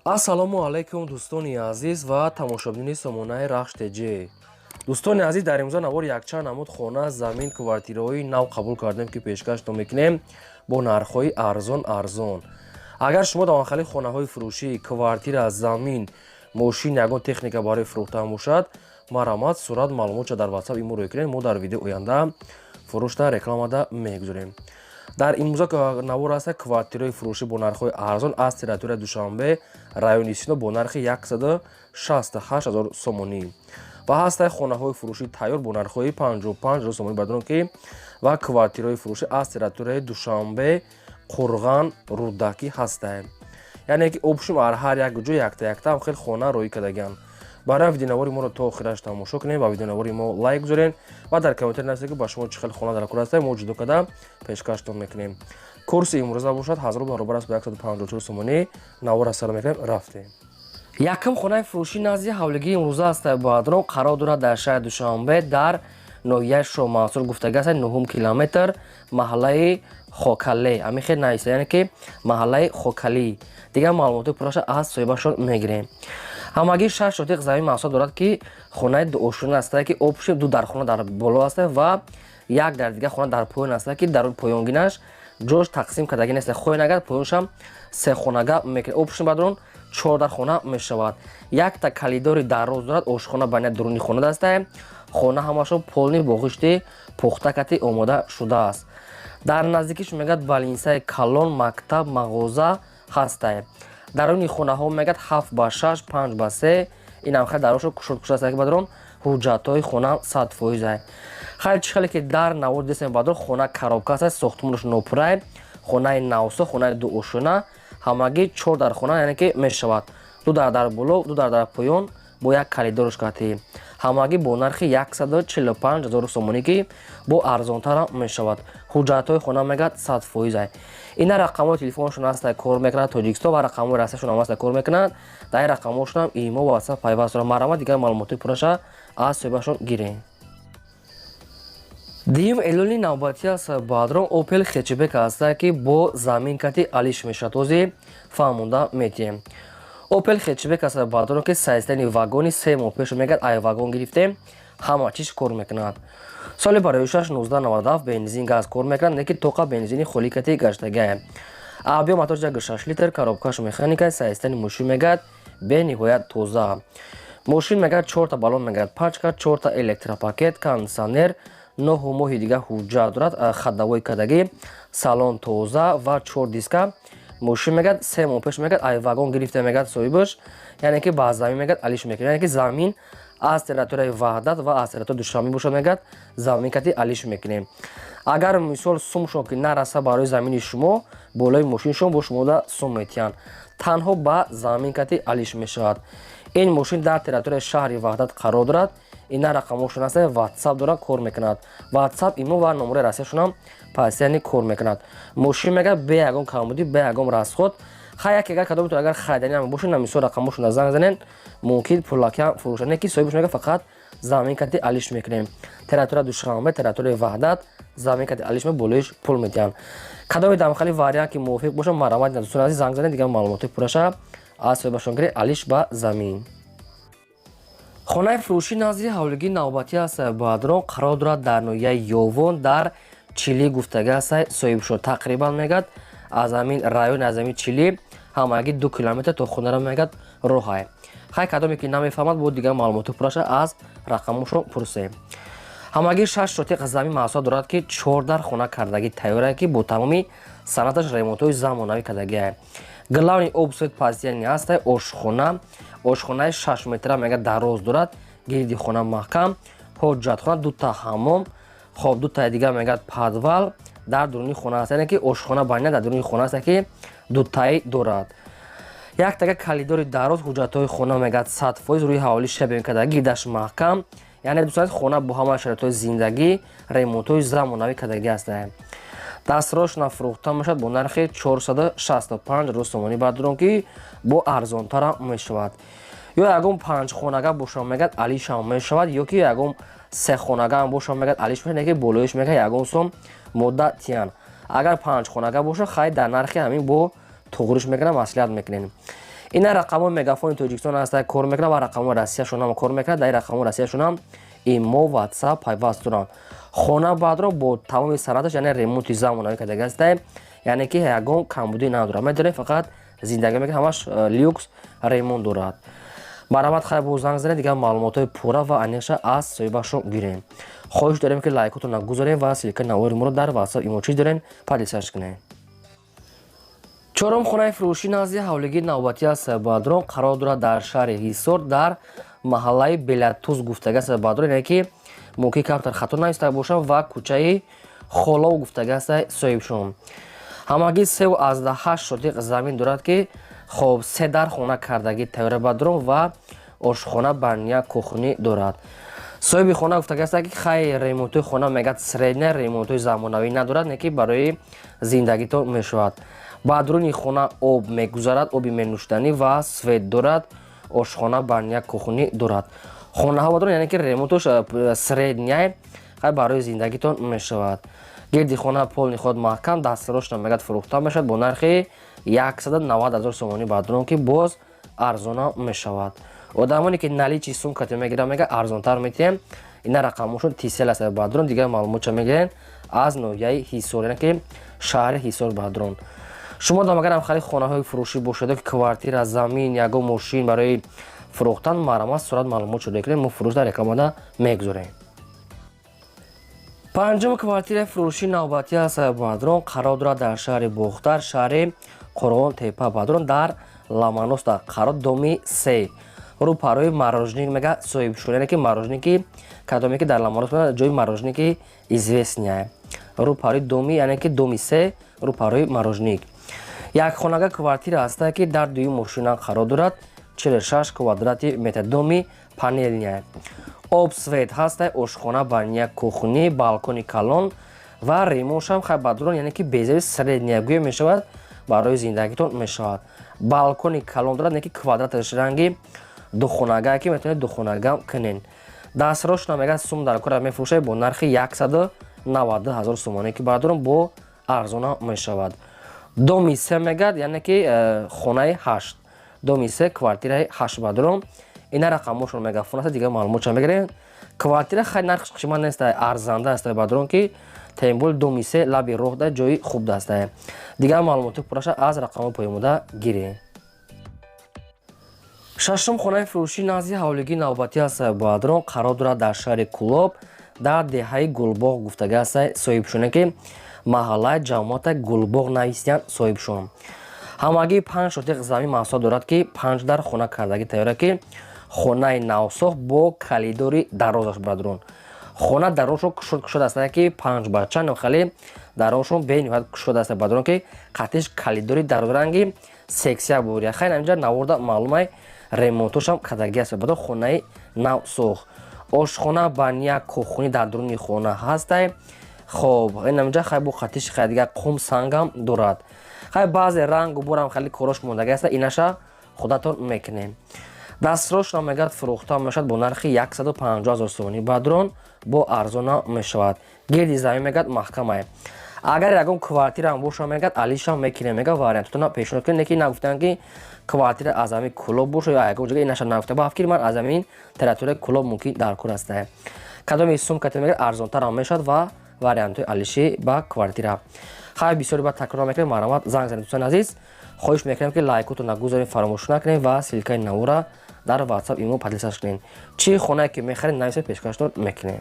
Ассалому алайкум, дӯстони азиз ва тамошобинони сомонаи Рахш ТЖ. Дӯстони азиз, дар имрӯза навор якчанд намуд хона, замин, квартираҳои нав қабул кардем, ки пешкаштон мекунем бо нархҳои арзон арзон. Агар шумо дар манхали хонаҳои фурӯшӣ, квартира, замин, мошин, ягон техника барои фурӯхтан бошад, марҳамат, сурат, маълумотша дар WhatsApp имо рӯй кунед. Мо дар видео оянда фурӯшта рекламада мегузорем. Дар имрӯза навор аста квартираҳои фурӯшӣ бо нархҳои арзон аз территорияи Душанбе, райони Сино, бо нархи 168 ҳазор сомонӣ ва ҳастаи хонаҳои фурӯшӣ тайёр бо нархҳои 55 ҳазор сомонӣ, бардорон ки, ва квартираҳои фурӯшӣ аз территорияи Душанбе, Қурған, Рӯдакӣ ҳастае. Яъне ки общем ҳар як ҷо якта якта ҳам хел хона роӣ кардагианд. Барои видеонавори моро то охираш тамошо кунем ва видеонавори мо лайк гузорем ва дар комментарий нависед, ки ба шумо чӣ хел хона дар кор аста, мо ҷудо карда пешкаштон мекунем. Курси имрӯза бошад 1000 баробар аст ба 154 сомонӣ. Навора сар мекунем, рафтем. Якум хонаи фурӯшӣ назди ҳавлигии имрӯза аст, баъдрон қарор дорад дар шаҳри Душанбе, дар ноҳияи Шоҳмансур гуфтага аст, нуҳум километр, маҳаллаи Хокале, ҳамин хел нависта, яъне ки маҳаллаи Хокалӣ. Дигар маълумоти пурраша аз соҳибашон мегирем. Ҳамагӣ 6 сотиқ замин масоҳат дорад, ки хонаи дуошёна аст, ки общем ду дар хона дар боло аст ва як дар дигар хона дар поён аст, ки дар поёнгинаш ҷош тақсим кардаги нест. Хоҳен, агар поёншам сехонага мекунед, общем бадрон чор дар хона мешавад. Якта калидори дароз дорад, ошхона байна дуруни хона дастае. Хона ҳамашо полный бо ғишти пухтакати омода шудааст. Дар наздикиш мегӯяд больницаи калон, мактаб, мағоза ҳастае. Даруни хонаҳо мегӯяд 7 ба 6, 5 ба 3, инам хел дарошо кушод кушод аст, бадрон. Ҳуҷҷатҳои хона 100%-ай. Хайр, чӣ хеле ки дар навор дидем, бадрон, хона коробка аст, сохтмонаш нопурай, хонаи навсо, хонаи дуошёна, ҳамагӣ чор дар хона, яъне ки мешавад ду дар дар боло, ду дар дар поён бо як калидорш кати, ҳамагӣ бо нархи 145 ҳазору сомонӣ, ки бо арзонтарам мешавад. Ҳуҷҷатҳои хона мегӯяд 100%-ай. Ина рақамҳои телефоншон ҳаста, кор мекунад Тоҷикистон, ва рақамҳои Россияшон ҳам ҳаста, кор мекунад. Дар ин рақамҳошонам имо ва WhatsApp пайваст дорад. Марҳамат, дигар маълумотҳои пурраша аз соҳибашон гирем. Дуюм эълони навбатӣ аст, баъдрон, Опел Хетчбек ҳаста, ки бо замин кати алиш мешавад. Ҳозир фаҳмонда метиҳем. Опел Хетчбек аст, баъдрон, ки состояние вагони, 3 моҳ пеш мегӯяд ай вагон гирифтем, ҳама чиз кор мекунад. Соли бароишаш 1997, бензин, газ кор мекунад, не ки тоқа бензини холӣ кати гаштагиае. Объём мотор 6 литр, коробкаш механика. Состояние мошин мегӯяд бениҳоят тоза. Мошин мегӯяд чорта баллон, мегӯяд пачка, чорта электропакет, кондитсионер, 9 моҳи дига ҳуҷҷат дорад, ходовой кардагӣ, салон тоза ва чор диска. Мошин мегӯяд 3 моҳ пеш мегӯяд ай вагон гирифта, мегӯяд соҳибаш, яъне ки ба замин мегӯяд алиш мекунад, яъне ки замин аз территорияи Ваҳдат ва аз территорияи Душанбе бошад, мегӯяд замин кати алиш мекунем. Агар мисол сумшон ки нараса барои замини шумо, болои мошиншон бо шумода сум метиҳанд. Танҳо ба замин кати алиш мешавад. Ин мошин дар территорияи шаҳри Ваҳдат қарор дорад. Ина рақамҳошон аст, WhatsApp дорад, кор мекунад WhatsApp, имо ва номерои Россияшонам постоянно кор мекунад. Мошин мегӯяд бе ягон камбудӣ, бе ягон расход. Хай, яке агар кадомтон агар хариданӣ ҳам бошед, мисол рақамҳошона занг занед, мумкин пулакиам фурӯшад, не ки соҳибаш мегӯяд фақат замин кати алиш мекунем. Территория Душанбе, территорияи Ваҳдат, замин кати алиш болоиш пул медиҳанд. Кадоми дамхали вариант ки мувофиқ бошад, марҳамат, дӯстони азиз, занг занед, дигар маълумотҳои пурраша аз соҳибашон гиред. Алиш ба замин. Хонаи фурӯшӣ назди ҳавлигии навбатӣ аст, баъдрон қарор дорад дар ноҳияи Ёвон, дар Чилӣ гуфтага аст соҳибшо. Тақрибан мегӯяд аз ҳамин район, аз ҳамин Чилӣ ҳамагӣ 2 километр то хонаро мегӯяд роҳай. Хай, кадоме ки намефаҳмад, бо дигар маълумоти пурраша аз рақамошро пурсем. Ҳамагӣ 6 сотиқ замин масоҳат дорад, ки чор дар хона кардагӣ тайёрае, ки бо тамоми санъаташ ремонтҳои замонавӣ кардагиае. Главный об, свет постоянный ҳаста. Ошхона, ошхонаи 6 метра мега дароз дорад, гирди хона маҳкам, ҳоҷатхона, дута ҳаммом, хоб, дутаи дигар мегӯяд подвал дар дуруни хона аст, яъне ки ошхона байна дар дуруни хона аст, ки дутаи дорад, як тага калидори дароз. Ҳуҷҷатҳои хона мегӯяд 100%, рӯи ҳавлӣ шабем карда, гирдаш маҳкам. Яъне, дӯстон, хона бо ҳама шароитҳои зиндагӣ, ремонтҳои замонавӣ кардагӣ ҳастанд. Дастрошна фурӯхта мешавад бо нархи 465 рӯз сомонӣ, баъдурон ки бо арзонтарам мешавад. Ё ягон панҷхонага бошам, мегӯяд алишам мешавад, ё ки ягон сехонагаам бошам, мегӯяд алиш мешавад, ки болоиш мегӯяд ягон сом модда тиян. Агар панҷхонага боша, хай, дар нархи ҳамин бо туғриш мекунам, маслиҳат мекунем. Ина рақамҳои Мегафони Тоҷикистон ҳаста, кор мекунад, ва рақамҳои Россияшонам кор мекунад. Дар рақамҳои Россияшонам имо, Ватсап пайваст доранд. Хона баъдро бо тамоми санаташ, яъне ремонти замонавӣ кардаги ҳаста, яъне ки ягон камбудӣ надорад. Медонем, фақат зиндагӣ мекунад, ҳамаш люкс ремонт дорад. Марҳамат, хайр, бо занг занед, дигар маълумотҳои пурра ва аниқша аз соҳибашон гирем. Хоҳиш дорем, ки лайкотонро гузорем ва ссылкаи навори моро дар Ватсап, имо чиз дорем, поделиться кунем. Чорум хонаи фурӯшӣ назди ҳавлигии навбатӣ аст, бадрон, қарор дорад дар шаҳри Ҳисор, дар маҳаллаи Белатуз гуфтага аст, бадрон, яъне ки мумкин камтар хато нависта бошам, ва кӯчаи Холов гуфтага аст соҳибшон. Ҳамагӣ 3,8 сотиқ замин дорад, ки хоб се дар хона кардагӣ тайёра, бадрон, ва ошхона, баня, кухни дорад. Соҳиби хона гуфтага аст, ки хай, ремонтои хона, мегӯяд, средня, ремонтои замонавӣ надорад, не ки барои зиндагитон мешавад. Ба дуруни хона об мегузарад, оби менӯшиданӣ ва свет дорад, ошхона, баня, кухни дорад. Хонаҳо дорад, яъне ки ремонтош средняй, хай, барои зиндагитон мешавад. Гирди хона полный худ маҳкам, дастрошна, мегӯяд, фурӯхта мешавад бо нархи 190 000 сомонӣ, бадрон, ки боз арзона мешавад. Одамоне ки наличный сумкате мегиранд, мега, арзонтар метиҳем. Ина рақамошон Тисел аст, бадрон, дигар маълумотча мегирен аз ноҳияи Ҳисор, яъне ки шаҳри Ҳисор, бадрон. Шумо дам агарам харид хонаҳои фурӯшӣ бошад, ки квартира, замин, ягон мошин барои фурӯхтан, марҳамат, сурат маълумот шуда кунед, мо фурӯш дар рекламада мегузорем. Панҷум квартираи фурӯшии навбатӣ аст, бадрон, қарор дорад дар шаҳри Бохтар, шаҳри Қурғон Тепа, бадрон, дар Ламаноста қарор, доми се, рӯпарои мороженик, мега соҳибшур, яъне ки мороженики кадоме ки дар Ламанос ҷои мороженики известный, рӯпарои доми, яъне ки доми се, рӯпарои мороженик. Як хонага квартира ҳаста, ки дар дуюм мошина қарор дорад, 46 квадрати метр, доми панельный, об, свет ҳаста, ошхона, баня, кухни, балкони калон ва ремонтшам хай, бадрон, яъне ки безави средняя гӯя мешавад, барои зиндагитон мешавад. Балкони калон дорад, яъне ки квадраташ ранги духонага, ки метавонед духонагам кунен. Дастрошна, мега, сум дар кора мефурӯшад бо нархи 190 ҳазор сомонӣ, ки бадрон бо арзона мешавад. Доми се, мегад, яъне ки хонаи ҳашт, доми се, квартираи ҳашт, бадрон. Ина рақамошон мегафон аст, дигар маълумотша мегирем. Квартира хай нархш қимат нест, арзанда аст, бадрон, ки тембул доми се, лаби роҳ да, ҷои хуб даст. Дигар маълумоти пурраша аз рақамҳои поёмода гирем. Шашум хонаи фурӯшӣ назди ҳавлигии навбатӣ аст, бадрон, қарор дорад дар шаҳри Кӯлоб, дар деҳаи Гулбоғ гуфтага аст соҳибшоне, ки маҳаллаи ҷамоата Гулбоғ нависиянд соҳибшон. Ҳамагӣ 5 сотиқ замин маҳсулот дорад, ки панҷ дар хона кардагӣ тайёра, ки хонаи навсохт бо калидори дарозаш, бародарон. Хона дароншон кушод кушод аст, ки панҷ бача нохали дароншон бениҳоят кушод аст, бародарон, ки қатиш калидори дарозранги сексия бурия. Хайр, инҷа наворда маълумай, ремонтошам кардагӣ аст, бародарон. Хонаи навсохт, ошхона, баня, кухни дар дуруни хона ҳастай. Хоб, инаминҷа хай бо қатиши хай дигар қум сангам дорад. Хай, баъзе рангу борам хеле корош мондагӣ аст, инаша худатон мекунем. Дастрошро, мегӯяд, фурӯхта мешавад бо нархи 150 ҳазор сомонӣ, бадрон, бо арзона мешавад. Гирди замин, мегӯяд, маҳкамае. Агар ягон квартираам боша, мегӯяд, алишам мекунем, мегӯяд, вариантотона пешниҳод кунем. Лекин нагуфтанд, ки квартира аз ҳамин Кӯлоб боша ё ягон ҷога, инаша нагуфта. Ба фикри ман, аз ҳамин территорияи Кӯлоб мумкин дар кор аста. Кадоми сумкате, мегӯяд, арзонтарам мешавад ва вариантҳои алишӣ ба квартира. Хай, бисёре баъд такрор мекунем. Марҳамат, занг занед. Дӯстони азиз, хоҳиш мекунем, ки лайкотона гузорем, фаромӯш накунем ва ссылкаи навора дар Ватсап, имо поделиться кунем. Чӣ хонае ки мехаред, нависед, пешкаштон мекунем.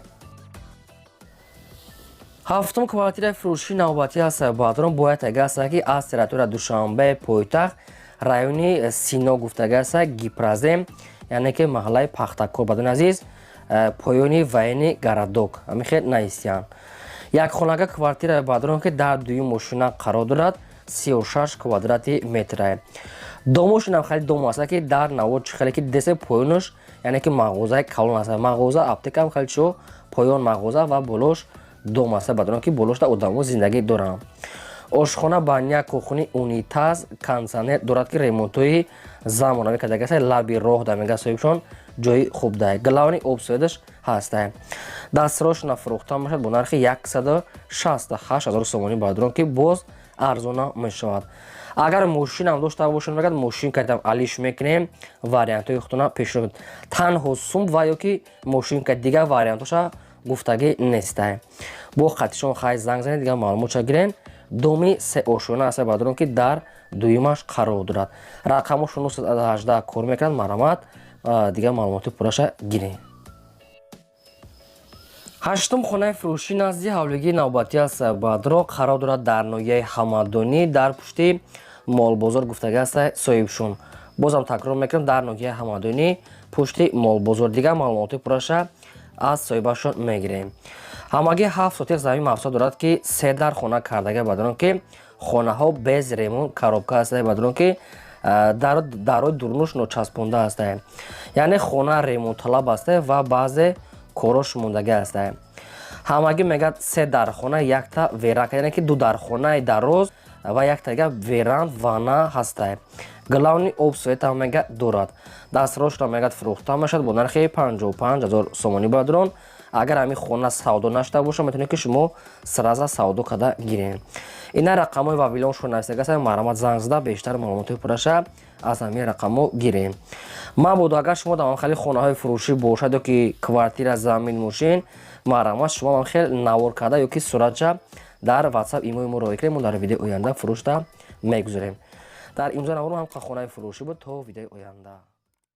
Ҳафтум квартираи фурӯшии навбатӣ аст, баъдрон, бояд ага аст, ки аз территория Душанбе, пойтахт, райони Сино гуфтага аст, Гипрозем, яъне ки маҳаллаи Пахтакор, бадони азиз, поёни военный городок ҳамин хел наистиянд. Як хонага квартира, баъдрон, ки дар дуюм мошина қарор дорад, 36 квадрати метра. Домошинам хеле дом аст, ки дар навор чӣ хеле ки десе, поёнаш, яъне ки мағозаи калон аст, мағоза, аптекам хеле чо, поён мағоза ва болош дом аст, баъдрон, ки болошда одамо зиндагӣ доранд. Ошхона, баня, кухни, унитаз, кондитсионер дорад, ки ремонтҳои замонавӣ кардаги аст. Лаби роҳ да, мега соҳибшон, ҷои хуб да, главный об, светаш ҳаста. Дастрошна фурӯхта мешавад бо нархи 168 ҳазор сомонӣ, баъдрон, ки боз арзона мешавад. Агар мошинам дошта бошад, мегӯяд, мошин кардам, алиш мекунем. Вариантҳои худтона пешниҳод, танҳо сум ва ё ки мошинка, дигар вариантҳоша гуфтагӣ нестай. Бо қатишон хай занг занед, дигар маълумотша гирен. Доми сеошёна аст, бадрон, ки дар дуюмаш қарор дорад. Рақамошо 918 кор мекунад. Марҳамат, дигар маълумоти пурраша гирем. Ҳаштум хонаи фурӯшӣ назди ҳавлигии навбатӣ аст, бадро, қарор дорад дар ноҳияи Ҳамадонӣ, дар пушти молбозор гуфтагӣ аст соҳибшун. Бозам такрор мекунам, дар ноҳияи Ҳамадонӣ, пушти молбозор. Дигар маълумоти пурраша аз соҳибашон мегирем. Ҳамагӣ 7 сотих замин мақсад дорад, ки се дар хона кардага, бадрон, ки хонаҳо без ремонт, коробка аст, бадрон, ки дарои дурнуш ночаспонда аст, яъне хона ремонтталаб аст ва баъзе корош мондагӣ аст. Ҳамагӣ, мегӯяд, се дархона, якта веранда, яъне ки ду дархонаи дароз ва якта дига веранд, ванна ҳаста. Главный об, света, мега, дорад. Дастрошро, мегӯяд, фурӯхта мешавад бо нархи 55 ҳазор сомонӣ. Бадрон, агар ҳамин хона савдо нашуда бошад, метавонед, ки шумо сразу савдо карда гиред. Ина рақамҳои вавилоншо нависага аст. Марҳамат, занг зада, бештар маълумотҳои пурраша аз ҳамин рақамҳо гирем. Мабодо агар шумо дар хеле хонаҳои фурӯшӣ бошад ё ки квартира, замин, мошин, марҳамат, шумо ҳам хел навор карда ё ки суратча дар WhatsApp, имои мо роҳӣ кунед. Мо дар видеои оянда фурӯшта мегузорем. Дар имзо навор ҳам хонаи фурӯшӣ буд. То видеои оянда.